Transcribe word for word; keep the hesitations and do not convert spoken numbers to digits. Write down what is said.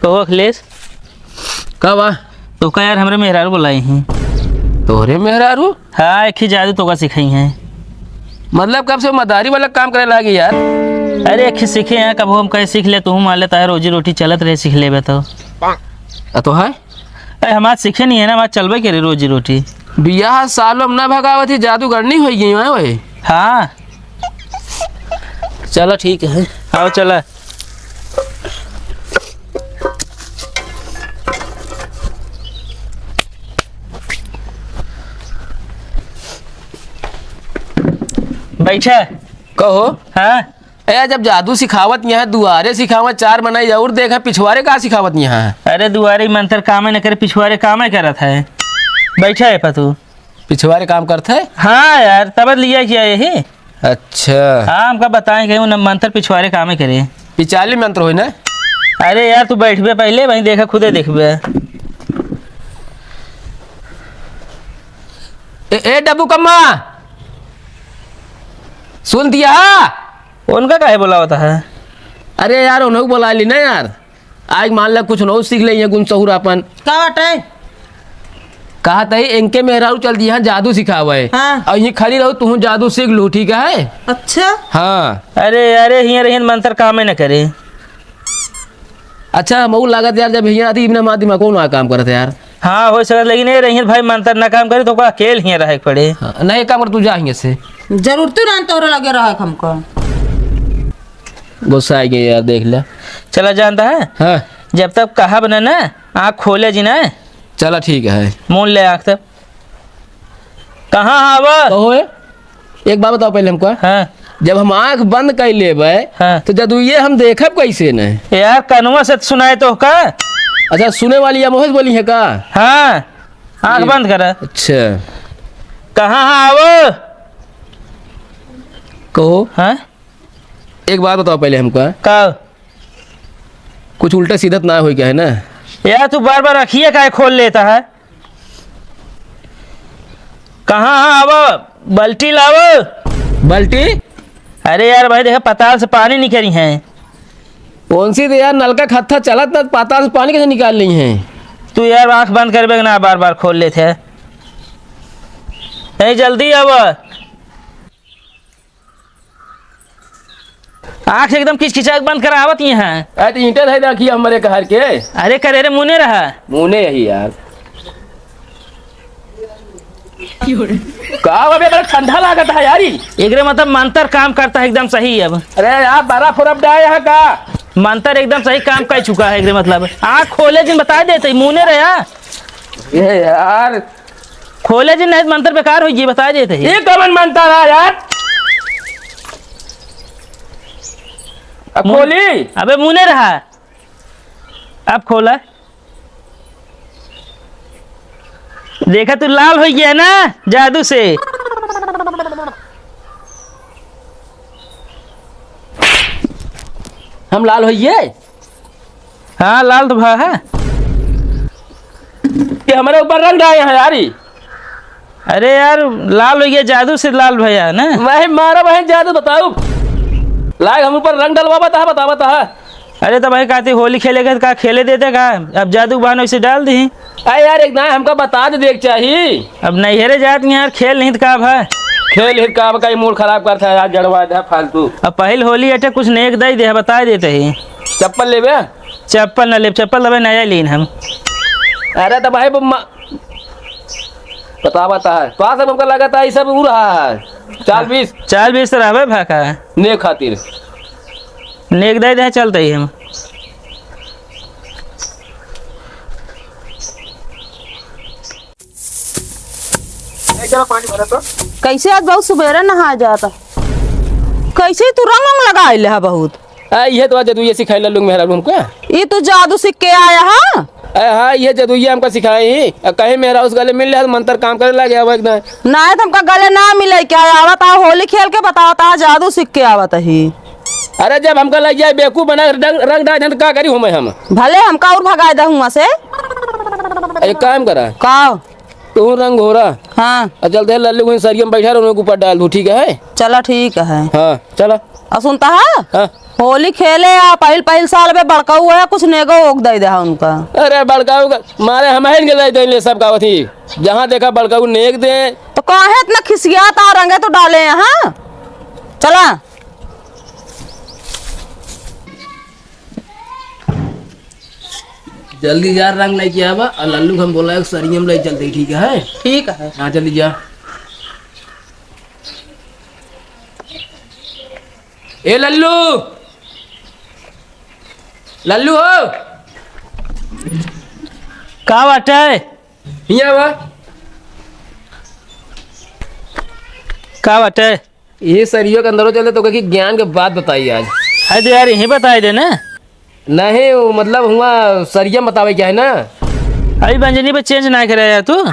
कहो अखिलेश। का बा? तोका यार हमरे मेहरारू बोलाई ही। तोहरे मेहरारू? हाँ, एक ही जादू तोका सिखाई है। मतलब कब से मदारी वाला काम करे लागी यार? अरे एक ही सीखे हैं, कब हम कहे सीख ले, तू मान लेता है, रोजी रोटी चलत रहे, सीख लेबे तो। आ तो है? अरे हमार सीखे नहीं है ना, हमार चलबे करे रोजी रोटी। बियाह सालों में ना भगावत ही, जादूगरनी हो गई है ओए। हाँ। चलो ठीक है। आओ चला। बैठा। कहो। हाँ। ए, जब जादू सिखावत यहाँ दुआरे सिखावत, चार मनई और देखा, पिछवारे का सिखावत यहाँ? अरे दुआरे मंत्र कामे न करे, पिछवारे कामे करत है। बैठा है पतू। पिछवारे काम करत है? हाँ यार, तब लिया किया यही। अच्छा। हाँ, हमका बताएं कहीं उन मंत्र पिछवारे कामे करे। पिचाली मंत्र होई ना? अरे यार, तू बैठबे पहले, वहीं देखा, खुदे देखबे। ए, ए डब्बू कम्मा, सुन दिया? उनका काहे बुलावता है? अरे यार, उन्हें बुला ली ना यार। आज मान ला कुछ नौ सीख ले, ये गुण सहूर अपन। का बाटे? कहा तई इनके मेहरारू चल दिया जादू सिखावे। हाँ। और ये खड़ी रहू, तू जादू सीख लू, ठीक है? अच्छा। हाँ। अरे, अरे, हियाँ रहियन मंत्र कामे न करे। अच्छा, मऊ लागत यार, जब हियाँ आती, इबना माँ दिमाग कौन आ काम करत है यार? हाँ, हो सकत, लेकिन ये रहियन भाई, मंत्र न काम करे, तो ओका अकेल हियाँ रहे के पड़े। हाँ, नहीं, एक काम कर, तू जा हियाँ से। जरूरत ना तोहरे लगे रहे हमको। गुस्सा आ गया यार, देख ले। चला जानता है? हाँ। जब तक कहब न, न, आँख खोले जी न। चला ठीक है। मून ले आँख तब। कहाँ आवा? कहो ए? एक बात बताओ पहले हमको। हाँ। जब हम आँख बंद कर लेबे, हाँ। तो जदुइये हम देखब कैसे न? यार, कनवा से सुनाए तो का? अच्छा, सुने वाली या मोहेश बोली है का? हाँ, आँख ये बंद करा। अच्छा। कहाँ आवा? कहो। हाँ? एक बात बताओ पहले हमको। का? कुछ उल्टा सीधा तो ना होई क्या है ना? यार, तू बार बार अखिए काहे खोल लेता है? कहाँ, हाँ, आवा, बाल्टी लावा। बाल्टी? अरे यार भाई, देखा, पताल से पानी निकली है। कौन सी तो यार, नलका खत्था चलत ना, पताल से पानी कैसे निकाल ली है? तू यार, आँख बंद करबे ना, बार बार खोल लेते हैं। नहीं, जल्दी आवा। आँख एकदम किचकिचा के बंद करावत ही हैं। अरे तो ईंटे धइ रखिया हमरे कहर के। अरे करे रे, मुने रहा। मुने यही यार। का बा बे, बड़ा ठंडा लागत है यार ई। एकरे मतलब मंत्र काम करता है एकदम सही अब। अरे यार, बर्फ उरफ डाए है का? मंत्र एकदम सही काम कर चुका है एकरे मतलब। आँख खोले जिन बता देते, मुने रहा। ये यार। खोले जी, नहीं तो मंत्र बेकार होई, ये बता देते हैं। ये कवन मंत्र है यार? अब खोली? अबे मुने रहा, अब खोला। देखा तू लाल हो गया ना जादू से। हम लाल होइए? हाँ, लाल तो भा है। ये हमारे ऊपर रंग डाए हैं यार ई। अरे यार, लाल हो गया जादू से लाल भैया ना। मैं मारा बहन जादू बताऊ। लाग हम ऊपर रंग डलवा बता, बता, बता। अरे तो भाई कहती होली खेले के का खेले देते का? अब जादू बहान वैसे डाल दी। अरे यार, एक ना हमका बता दे देख चाही। अब नैहरे जात में यार खेल नहीं तो का भा? खेल ही का बा, का ई मूड खराब करता है यार, जड़वा दे फालतू। अब पहले होली अटे कुछ नेक दे दे, बता देते ही। चप्पल लेबे? चप्पल ना लेब, चप्पल लेबे नया लीन हम। अरे तो भाई, ब-, म-, बता, बता है। तो आ सब हमका लगा था, ई सब उ रहा है। चाल बीस। चाल बीस तो रहबे भाका। ने खातिर। नेक दे दे, चलते ही हम। ए, चलो पानी भरा तो। कैसे आज बहुत सुबेरे नहा जाता? कैसे तू रंग वंग लगाए ले हा बहुत? आ, ये तो आज जदुइया सिखाए ला लोग मेहरारू हमको। ये तू जादू सीख के आया हा? ए, हाँ, ये जदुइया हमका सिखाए ही। आ, कहीं मेहरारू से गले मिल ले, मंत्र काम करे लगे, अब एक ना। ना है तो हमका गले ना मिले क्या? आवत आ होली खेल के बतावत आ, जादू सीख के आवत ही। अरे, जब हमका लग जाए बेवकूफ बना, रंग, रंग डाल दें तो का करी हूँ मैं हम? भले हमका और भगाए दे हुआ से। एक काम करा। का? तू रंग घोरा। हाँ। आ चल दे लल्लू, वहीं सरिया में बैठा रहो, उनके ऊपर डाल दू, ठीक है? चला, ठीक है। हाँ, चला। और सुनता है? हाँ। होली खेले आ, पहिल, पहिल साल में बड़काऊ है, कुछ नेगो ओग दे दे उनका। अरे बड़काऊ का मारे हम ही के दे दे ले सब गावत ही। जहाँ देखा बड़काऊ नेग दे। तो काहे इतना खिसियात आ, रंगे तो डाले हैं, हाँ? चला। जल्दी जा, रंग लेके आवा, और लल्लू के हम बोला है, सरियम ले चलते, ठीक है? ठीक है। हाँ, जल्दी जा। ए लल्लू, लल्लू हो। का बाटे? हियाँ आवा। का बाटे? ये सरियो के अंदर हो चले तो कहे कि ज्ञान के बात बताई आज। अरे तो यार, यहीं बताई दे ना। नहीं, वो मतलब हुआ सरिया बतावे क्या है ना। अभी बंजनी पे change ना करे यार तू।